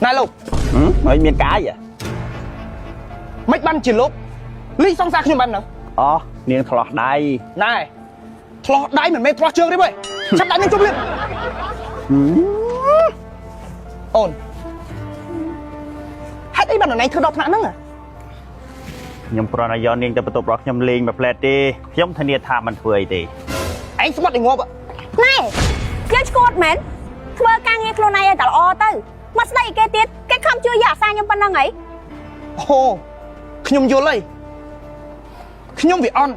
ណែលោក ហឹមហើយមានកាយហ៎ មិនបានជាលោកលីសង្សារខ្ញុំបែបហ្នឹង អូនាងឆ្លោះដៃ ណែឆ្លោះដៃមិនមែនឆ្លោះជើងទេវើយចាប់ដៃនឹងជុំលៀប ហឹម អូនហេតុអីបានណៃធ្វើដល់ថ្នាក់ហ្នឹងហ៎ ខ្ញុំគ្រាន់តែយកនាងទៅបន្ទប់របស់ខ្ញុំលេងមួយផ្លែតទេខ្ញុំធានាថាមិនធ្វើអីទេ ឯងស្បត់ឲ្យងាប់ ណែយើងឈួតមែនធ្វើការងារខ្លួនឯងឲ្យតែល្អទៅមកស្ដីឲ្យគេទៀតគេខំជួយយកអាសាខ្ញុំប៉ុណ្ណឹងហី អូខ្ញុំយល់ហើយខ្ញុំវាអន់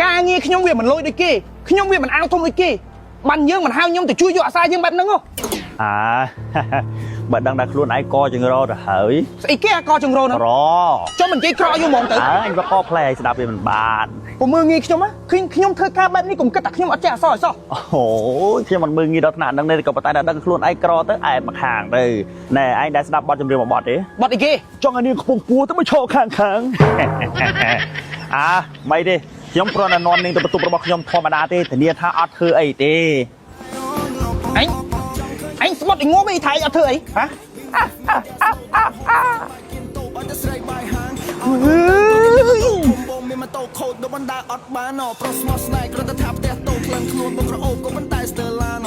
ការងារខ្ញុំវាមិនលយដូចគេខ្ញុំវាមិនអាវធំដូចគេបានយើងមិនហៅខ្ញុំទៅជួយយកអាសាយើងបែបហ្នឹងហ៎ អា បើដឹងថាខ្លួនឯងកចង្រទៅហើយ ស្អីគេអាកចង្រោហ្នឹង រ ចុះមិននិយាយក្រក់យកហ្មងទៅ អើអញបកផ្លែឲ្យស្ដាប់វាមិនបាន ពុំមើលងាយខ្ញុំហ៎ឃើញខ្ញុំធ្វើការបែបនេះកុំគិតថាខ្ញុំអត់ចេះអក្សរឲ្យសោះ អូខ្ញុំមិនមើលងាយដល់ថ្នាក់ហ្នឹងទេក៏ប៉ុន្តែដល់ដឹងខ្លួនឯងក្រទៅអែបមកខាងទៅណែឯងដែលស្ដាប់បទចម្រៀងមួយបទទេ បត់អីគេ ចង់ឲ្យនាងខ្ពង់ពួរទៅមកឈរខាងខាង អាមិនទេខ្ញុំគ្រាន់តែនាំនាងទៅបន្ទប់របស់ខ្ញុំធម្មតាទេធានាថាអត់ធ្វើអីទេ អញអញស្បត់ឲ្យងាប់អីថៃអត់ធ្វើអីហ៎ បងមានម៉ូតូខូចដូចបណ្ដាអត់បានអប្រុសស្មោះស្នេហ៍គ្រាន់តែថាផ្ទះតូចក្លិនខ្លួនបងក្រអូបក៏ប៉ុន្តែស្ទើរឡាន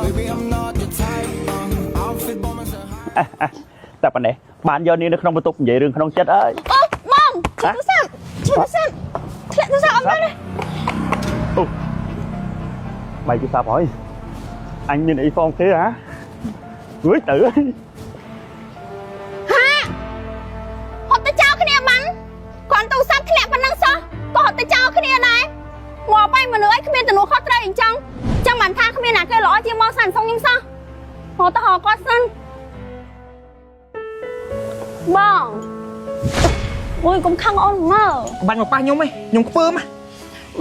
Baby, I'm not your type. Outfit បងមិនសូវ តែប៉ុណ្ណេះបានយកនាងនៅក្នុងបន្ទប់និយាយរឿងក្នុងចិត្តអើយ អូបងជួយទូរស័ព្ទជួយទូរស័ព្ទធ្លាក់ទូរស័ព្ទអត់បានទេ អូបាយទូរស័ព្ទហើយអញមានអីផងទេហ៎អើយទៅ ហាហត់ទៅចោលគ្នាបានគ្រាន់ទូរស័ព្ទធ្លាក់ប៉ុណ្ណឹងសោះក៏ហត់ទៅចោលគ្នាដែរងាប់ហើយមនុស្សឲ្យគ្មានទំនួលខុសត្រូវអញ្ចឹងចាំបានថាគ្មានណាគេល្អជាងមកសានសុងខ្ញុំសោះហត់ទៅហកគាត់សិនបងអូយកុំខឹងអូនមើល បាញ់មកប៉ះខ្ញុំឯងខ្ញុំខ្ពើមហ៎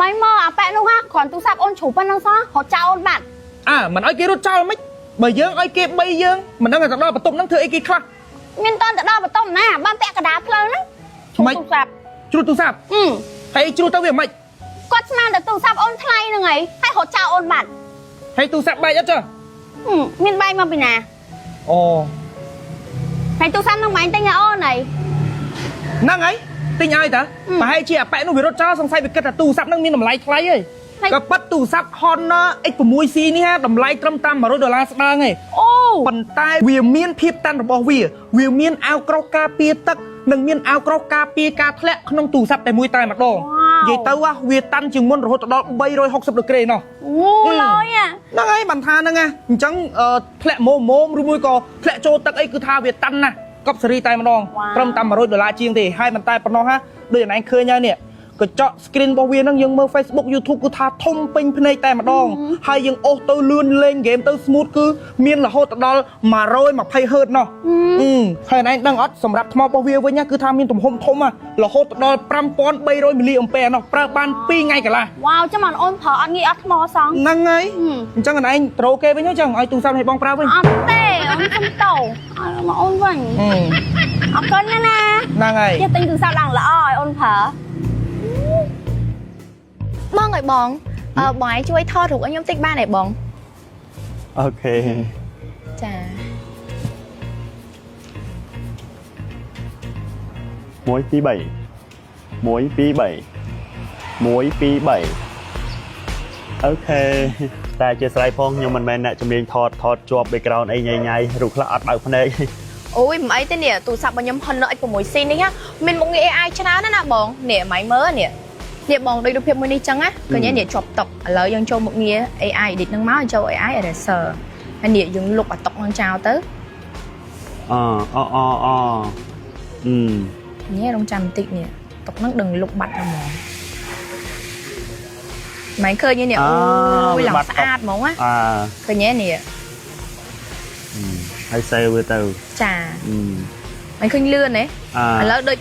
បាយមកអាប៉ែនោះហ่ะគ្រាន់ទូរស័ព្ទអូនជ្រុះប៉ុណ្ណឹងសោះរត់ចោលអូនបាត់ អើមិនឲ្យគេរត់ចោលមិនបើយើងឲ្យគេបីយើងមិនដឹងថាទៅដល់បន្ទប់ហ្នឹងធ្វើអីគេខ្លះ មានតន់ទៅដល់បន្ទប់ណាបានពាក់កណ្ដាលផ្លូវហ្នឹងជ្រុះ ម៉េច ទូរស័ព្ទ ជ្រុះទូរស័ព្ទ អឺ ហើយជ្រុះទៅវាមិន គាត់ស្មានតែទូរស័ព្ទអូនថ្លៃហ្នឹងហើយហើយរត់ចោលអូនបាត់ ហើយទូរស័ព្ទបែកអត់ចុះ ហឹមមានបាយមកពីណា អូ ហើយទូរស័ព្ទហ្នឹងបាញ់ទិញឲ្យអូនហើយ ហ្នឹងហើយទិញឲ្យតា អឺ ប្រហែលជាអាប៉ែនោះវារត់ចោលសង្ស័យវាគិតថាទូរស័ព្ទហ្នឹងមានតម្លៃថ្លៃហី ហើយ ក៏ប៉ិតទូរស័ព្ទ Honor X6C នេះហ่าតម្លៃត្រឹមតែ100ដុល្លារស្ដើងឯង អូ ប៉ុន្តែវាមានភាពតាន់របស់វាវាមានអាវក្រោះការពារទឹកនិងមានអាវក្រោះការពារការធ្លាក់ក្នុងទូរស័ព្ទតែមួយតែម្ដងនិយាយទៅហ៎វាតាន់ជាងមុនរហូតដល់360ដឺក្រេណោះ អូលយអា ហ្នឹងហើយបានថាហ្នឹងណាអញ្ចឹងធ្លាក់ម៉ូម៉ូមឬមួយក៏ធ្លាក់ចូលទឹកអីគឺថាវាតាន់ណាស់កប់សេរីតែម្ដងត្រឹមតែ100ដុល្លារជាងទេហើយមិនតែប៉ុណ្ណោះហ่ะដូចអនឯងឃើញហើយនេះកញ្ចក់ screen របស់វាហ្នឹងយើងមើល Facebook YouTube គឺថាធំពេញភ្នែកតែម្ដងហើយយើងអូសទៅលឿនលេងហ្គេមទៅ smooth គឺមានរហូតដល់120 Hz ណោះអឺហើយអនឯងដឹងអត់សម្រាប់ថ្មរបស់វាវិញណាគឺថាមានទំហំធំណារហូតដល់5300មីលីអុំពែណោះប្រើបាន2ថ្ងៃកន្លះ វ៉ាវចាំបានអូនប្រើអត់ងាយអត់ថ្មសង ហ្នឹងហើយ ហឹម អញ្ចឹងអនឯងត្រូគេវិញហ្នឹងចឹងឲ្យទូរស័ព្ទឲ្យបងប្រើវិញ អត់ទេអូនសុំតោឲ្យមកអូនវិញ ហឹម អរគុណណាស់ណា ហ្នឹងហើយ ចេះទិញទូរស័ព្ទឡើងល្អឲ្យអូនប្រើ បងអើយបងអឺបងឯងជួយថតរូបឲ្យខ្ញុំតិចបានទេបង OK ចា 1 2 3 1 2 3 1 2 3 OK តែជាស្រ័យផងខ្ញុំមិនមែនអ្នកជំនាញថតថតជាប់ background អីញ៉ៃញ៉ៃរូបខ្លះអត់បើកភ្នែក អូយមិនអីទេនេះទូរស័ព្ទរបស់ខ្ញុំ Honor X6C នេះណាមានមុខងារ AI ច្រើនណាស់ណាបងនេះមិនមើលនេះនេះបងដូចរូបភាពមួយនេះចឹងណាឃើញទេនេះជាប់តុកឥឡូវយើងចូលមុខងារ AI edit ហ្នឹងមកចូល AI eraser ហើយនេះយើងលុបអាតុកហ្នឹងចោលទៅ អអអអអឺ នេះរងចាំបន្តិចនេះតុកហ្នឹងដឹងលុបបាត់ទៅហ្មងមិនឃើញទេនេះអូយឡើងស្អាតហ្មងណា អា ឃើញទេនេះ ហើយ save វាទៅ ចា អឺ មិនឃើញលឿនទេ អា ឥឡូវដូច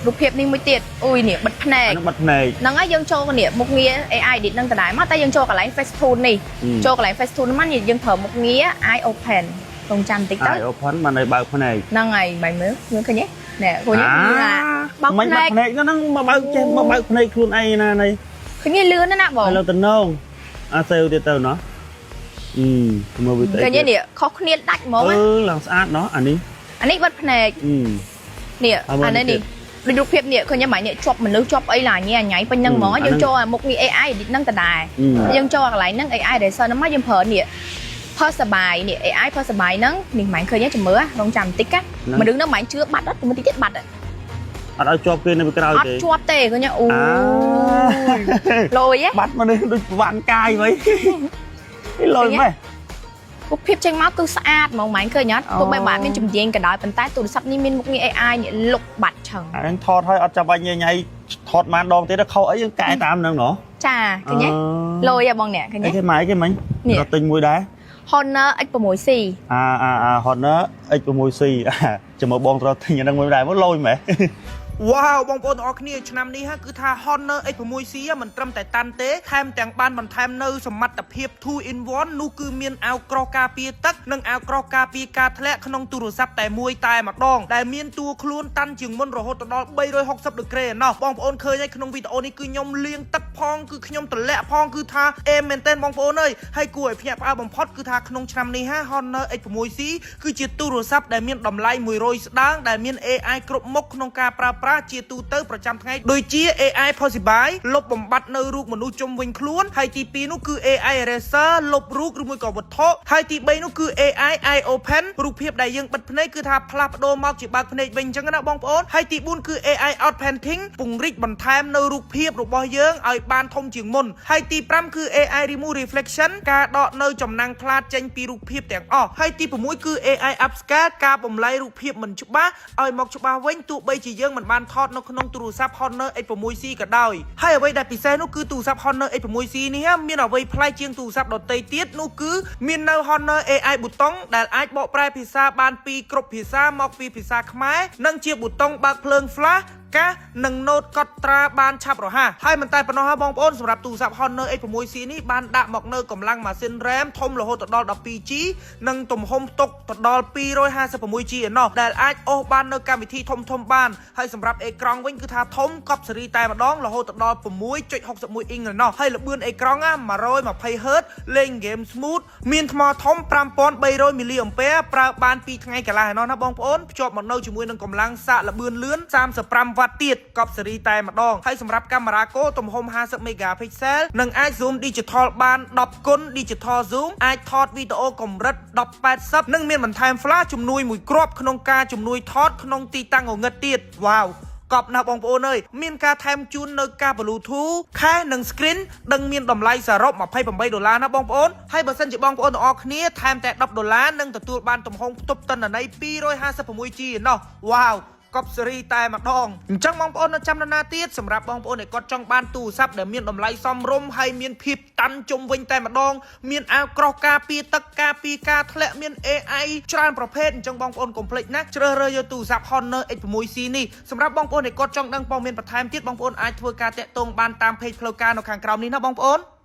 រូបភាពនេះមួយទៀតអូយនេះបិទភ្នែក អានោះបិទភ្នែក ហ្នឹងហើយយើងចូលនេះមុខងារ AI edit ហ្នឹងដដែលមកតែយើងចូលកន្លែង Facetune នេះ អឺ ចូលកន្លែង Facetune ហ្នឹងមកនេះយើងប្រើមុខងារ Eye Open រងចាំបន្តិចទៅ Eye open បានឲ្យបើកភ្នែក ហ្នឹងហើយមិនមើលមើលឃើញទេណែឃើញទេបើក មិន ភ្នែក បើកភ្នែកហ្នឹងមកបើកចេះមកបើកភ្នែកខ្លួនឯងណានេះ ឃើញទេលឿនណាស់ណាបង ហើយលើតំណងអា save ទៀតទៅណោះ អឺមើលវាទៅ ឃើញទេនេះខុសគ្នាដាច់ហ្មង អឺ ណា ឡើងស្អាតណោះអានេះ អានេះបិទភ្នែក អឺ នេះ អើមើល អានេះ នេះ នេះដូចរូបភាពនេះឃើញទេម៉ែនេះជាប់មនុស្សជាប់អីឡាញ៉ៃញ៉ៃពេញហ្នឹងហ្មង អាហ្នឹង យើងចូលអាមុខងារ AI edit ហ្នឹងដដែល អឺ យើងចូលអាកន្លែងហ្នឹង AI eraser ហ្នឹងមកយើងប្រើនេះ Pixabay នេះ AI Pixabay ហ្នឹងនេះម៉ែឃើញទេចាំមើលរងចាំបន្តិចណាមនុស្សហ្នឹងម៉ែជឿបាត់អត់មើលតិចទៀតបាត់អត់ អត់ឲ្យជាប់គេនៅពីក្រោយទេ ជាប់ទេឃើញទេអូ អា លយហ៎ បាត់មកនេះដូចប្រវាន់កាយវិញលយម៉េះ រូបភាពចេញមកគឺស្អាតហ្មងម៉ែឃើញអត់ អូ ទោះបីបើមានជំនាញក៏ដោយប៉ុន្តែទូរស័ព្ទនេះមានមុខងារ AI នេះលុកបាត់ឆឹង អាហ្នឹងថតឲ្យអត់ចាំបាច់ញ៉ៃញ៉ៃថតបានដងទៀតខុសអីយើងកែតាមហ្នឹងណោះ ចាឃើញទេលយហ៎បងអ្នកឃើញទេ អីគេម៉ែគេមិញ នេះ រត់ទិញមួយដែរ Honor X6C អាអាអា Honor X6C ចាំមើលបងត្រូវទិញអាហ្នឹងមួយដែរមកលយម៉េះ វ៉ាវបងប្អូនទាំងអស់គ្នាឆ្នាំនេះហាគឺថា Honor X6C មិនត្រឹមតែតាន់ទេថែមទាំងបានបន្ថែមនៅសមត្ថភាព2 in 1នោះគឺមានអាវក្រោះការពារទឹកនិងអាវក្រោះការពារការធ្លាក់ក្នុងទូរស័ព្ទតែមួយតែម្ដងដែលមានតួខ្លួនតាន់ជាងមុនរហូតដល់360ដឺក្រេឯណោះបងប្អូនឃើញហើយក្នុងវីដេអូនេះគឺខ្ញុំលាងទឹកផងគឺខ្ញុំទម្លាក់ផងគឺថាអេមមែនទែនបងប្អូនអើយហើយគួរឲ្យភ្ញាក់ផ្អើលបំផុតគឺថាក្នុងឆ្នាំនេះហា Honor X6C គឺជាទូរស័ព្ទដែលមានតម្លៃ100ស្ដើងដែលមាន AI គ្រប់មុខក្នុងការប្រើប្រាស់ជាទូទៅប្រចាំថ្ងៃដូចជា AI Pixabay លុបបំបាត់នៅរូបមនុស្សជុំវិញខ្លួនហើយទី2នោះគឺ AI Eraser លុបរូបឬមួយក៏វត្ថុហើយទី3នោះគឺ AI Eye Open រូបភាពដែលយើងបិទភ្នែកគឺថាផ្លាស់ប្ដូរមកជាបើកភ្នែកវិញអញ្ចឹងណាបងប្អូនហើយទី4គឺ AI Outpainting ពង្រីកបន្ថែមនៅរូបភាពរបស់យើងឲ្យបានធំជាងមុនហើយទី5គឺ AI Remove Reflection ការដកនៅចំណាំងផ្លាតចេញពីរូបភាពទាំងអស់ហើយទី6គឺ AI Upscale ការបំលែងរូបភាពមិនច្បាស់ឲ្យមកច្បាស់វិញទោះបីជាយើងមិនបានថតនៅក្នុងទូរស័ព្ទ Honor X6C ក៏ដោយហើយអ្វីដែលពិសេសនោះគឺទូរស័ព្ទ Honor X6C នេះមានអ្វីប្លែកជាងទូរស័ព្ទដទៃទៀតនោះគឺមាននៅ Honor AI ប៊ូតុងដែលអាចបកប្រែភាសាបានពីគ្រប់ភាសាមកពីភាសាខ្មែរនិងជាប៊ូតុងបើកភ្លើង flash កាសនិងណូតកត់ត្រាបានឆាប់រហ័សហើយមិនតែប៉ុណ្ណោះហើយបងប្អូនសម្រាប់ទូរស័ព្ទ Honor X6C នេះបានដាក់មកនៅកម្លាំងម៉ាស៊ីន RAM ធំរហូតដល់ 12G និងទំហំផ្ទុកទៅដល់ 256G ឯណោះដែលអាចអូសបាននៅកម្មវិធីធំធំបានហើយសម្រាប់អេក្រង់វិញគឺថាធំកប់សេរីតែម្ដងរហូតដល់6.61អ៊ីងឯណោះហើយល្បឿនអេក្រង់ 120Hz លេងហ្គេម smooth មានថ្មធំ5300 mAh ប្រើបាន2ថ្ងៃកន្លះឯណោះណាបងប្អូនភ្ជាប់មកនៅជាមួយនឹងកម្លាំងសាកល្បឿនលឿន35វ៉ាត់ទៀតកប់សេរីតែម្ដងហើយសម្រាប់កាមេរ៉ាគោទំហំ50 megapixel និងអាច zoom digital បាន10គុណ digital zoom អាចថតវីដេអូកម្រិត1080និងមានបន្ថែម flash ជំនួយមួយគ្រាប់ក្នុងការជំនួយថតក្នុងទីតាំងងងឹតទៀតវ៉ាវកប់ណាស់បងប្អូនអើយមានការថែមជូននៅការ Bluetooth ខែនិង screen ដឹងមានតម្លៃសរុប28ដុល្លារណាបងប្អូនហើយបើសិនជាបងប្អូនទាំងអស់គ្នាថែមតែ10ដុល្លារនឹងទទួលបានទំហំផ្ទុកទិន្នន័យ 256G ឯណោះវ៉ាវកប់សេរីតែម្ដងអញ្ចឹងបងប្អូននៅចាំនរណាទៀតសម្រាប់បងប្អូនដែលគាត់ចង់បានទូរស័ព្ទដែលមានតម្លៃសមរម្យហើយមានភាពតាន់ជុំវិញតែម្ដងមានអាវក្រោះការពារទឹកការពារការធ្លាក់មាន AI ច្រើនប្រភេទអញ្ចឹងបងប្អូនកុំភ្លេចណាជ្រើសរើសយកទូរស័ព្ទ Honor X6C នេះសម្រាប់បងប្អូនដែលគាត់ចង់ដឹងព័ត៌មានបន្ថែមទៀតបងប្អូនអាចធ្វើការតាក់ទងបានតាម page ផ្លូវការនៅខាងក្រោមនេះណាបងប្អូន។